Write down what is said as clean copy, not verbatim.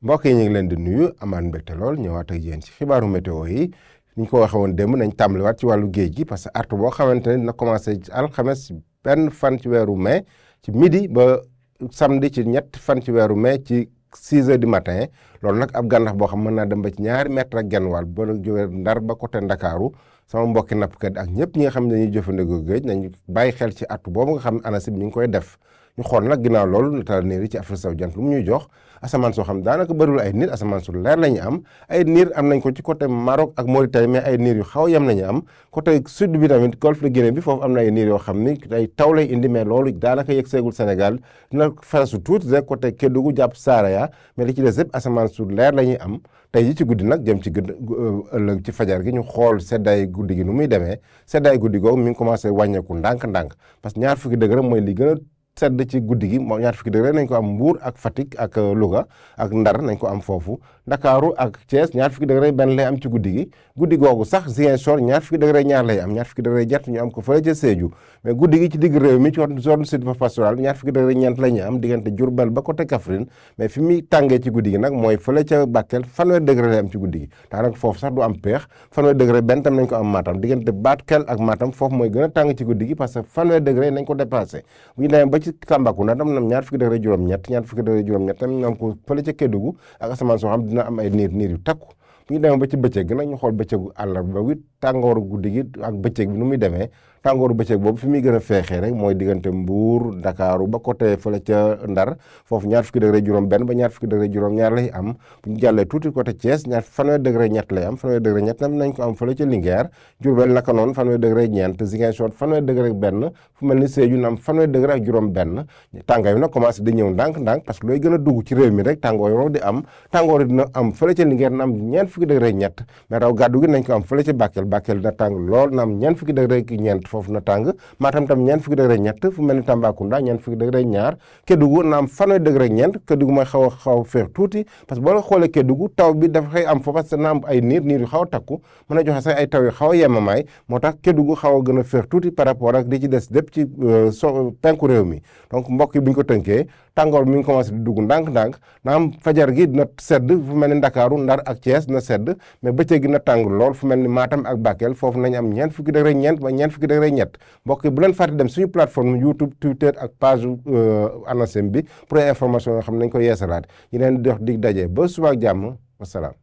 mbokk yi ñu ngi leen di nuyu amaan mbégte lool ñëwaat ak yéen ci xibaaru météo yi ni ñu ko waxee woon démb nañ tàmbaliwaat ci wàllu géej gi parce que artu boo xamante ne dina commencé ci alxames benn fan ci weeru mai ci midi ba samedi ci ñett fan ci weeru mai ci 6 heures du matin loolu nag ab gànnax boo xam mën naa dem ba ci 2 mètres ak genn wàll ba jógee Ndar ba côté Ndakaaru sama mbokki nappkat ak ñëpp ñi nga xam ne dañuy jëfandikoo géej nañ bàyyi xel ci artu boobu nga xam ne ANACIM mi ngi koy def ñu xool nag ginnaaw loolu nataal niir yi ci Afrique sowu jant lu mu ñuy jox asamaan soo xam daanaka bëriwul ay niir asamaan su leer la ñu am ay niir am nañ ko ci côté Maroc ak Mauritanie mais ay niir yu xaw yem nañu am côté sud bi tamit golfe de Guinée bi foofu am na ay niir yoo xam ni ay taw lay indi mais loolu daanaka yegg seegul Sénégal dina feesu tuuti rek côté Kédougou jàpp Saraya mais li ci des yëpp asamaan su leer la ñuy am tey ji ci guddi nag jëm ci ëllëg ci fajar gi ñu xool seddaay guddi gi nu muy demee seddaay guddi googu mi ngi commencé wàññeeku ndànk-ndànk parce que 20 degré mooy li gën a sedd ci guddi gi moo 20 degré nañ ko am Mbuur ak Fatick ak Louga ak Ndar nañ ko am foofu Ndakaaru ak Thiès 20 degré benn lay am ci guddi gi guddi googu sax Ziguinchor 20 degré ñaar lay am 20 degré ñett ñu am ko fële ca Sédhiou mais guddi gi ci digg réew mi ci zone sylvopastorale 20 degré ñeent la ñu am diggante Diourbel ba côté Kaffrine mais fi muy tàngee ci guddi gi nag mooy fële ca Bakel 20 degré lay am ci guddi gi daanaka foofu sax du am peex 20 degré benn tam nañ ko am Matam diggante Bakel ak Matam foofu mooy gën a tàng ci guddi gi parce que 20 degré nañ ko dépassé bu ñu demee ba ci Tambacounda tam nam 20 degré juróom-ñett 20 degré juróom-ñett tam ñu am ko fële ca Kédougou ak asamaan soo xam dina am ay niir yu takku bu ñu demee ba ci bëccëg gi nag ñu xool bëccëgu àllarba ba tàngooru guddi gi ak bëccëg bi nu muy demee tàngooru bëccëg boobu fi muy gën a feexee rek mooy diggante Mbuur Ndakaaru ba côté fële ca Ndar foofu 20 degré juróom benn ba 20 degré juróom ñaar lay am bu ñu jàllee tuuti côté Thiès 20 degré ñett lay am 20 degré ñett nañ ko am fële ca Linguère Diourbel naka noonu 20 degré ñeent Ziguinchor 20 degré benn fu mel ni Sédhiou na am 20 degré ak juróom benn tàngaay bi nag commencé di ñëw ndànk-ndànk parce que looy gën a dugg ci réew mi rek tàngoor yoo di am tàngoor dina am fële ca Linguère na am 20 degré ñett mais raw gàddu gi nañ ko am fële ca Bakel dina tàng lool na am 20 degré ñeent foofu na tàng Matam tam 20 degré ñett fu mel ni Tambacounda 20 degré ñaar Kédougou na am 20 degré ñeent Kédougou mooy xaw a féex tuuti parce que boo xoolee Kédougou taw bi dafa xëy am foofu parce que na am ay niir yu xaw a takku mën a joxe sax ay taw yu xaw a yemamaay moo tax Kédougou xaw a gën a féex tuuti par rapport ak li ci des lépp ci penku réew mi donc mbokk yi bu ñu ko tënkee tàngoor mi ngi commencé di dugg ndànk-ndànk na am fajar gi dina sedd fu mel ni Ndakaaru Ndar ak Thiès na sedd mais bëccëg gi na tàng lool fu mel ni Matam ak Bakel foofu nañ am 20 degré ñeent ba 20 degré ñett mbokk yi bu leen fàtte dem suñu plateforme YouTube Twitter ak page ANACIM bi pour information yoo xam ne nañ ko yeesalaat ñu leen di jox dig daje ba suba ak jàmm wasalaam